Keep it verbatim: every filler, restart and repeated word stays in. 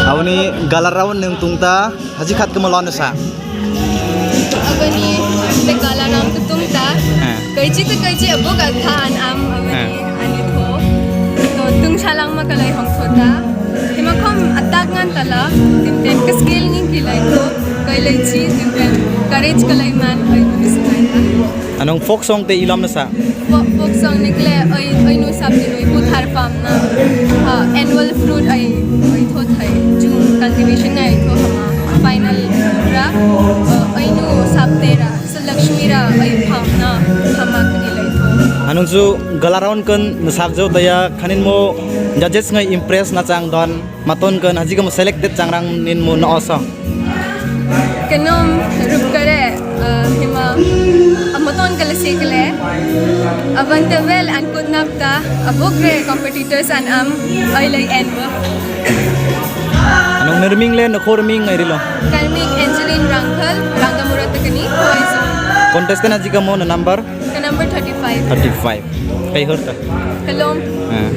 Aboni gala round nwng tungta, haji khat kamo lano sa. Aboni te gala round tungta. Eh. Kaichi te kaichi abo ga than am aboni Eh. ani tho. To tung salang ma kalai hong thota. Tima khom atak ngan tala, tim tem ke skill ngin kilai tho. Kailai chi, tim tem courage kalai man, ai ko bisinai ta. Anong folk song te ilam na sa? Folk, folk song nikle ai, ai nu sab ni nui puthar pam na. Ha, annual fruit ai, ai tho thai. June cultivation ai tho hama. Final ra, ai nu sab te ra. Sa Lakshmi ra ai pam na. Hama kani lai tho. Anong ju gala round kan nasak jo taya khanin mo judges ngai impress na chang don. Maton kan haji kamo selected changrang nin mo no oso. Kenom rupkare, ah, hima, amaton kala sekle. Abante well and kutnapta, abogre competitors and am, ai lai enbo. Anong nirming le, nokho rming ngai rilo. Karming Angeline Rangkhal, Rangamura Takani, Poison. Contestant haji kamo na number? Ka number thirty-five. Thirty-five. Kai horta? Kalom. Ah.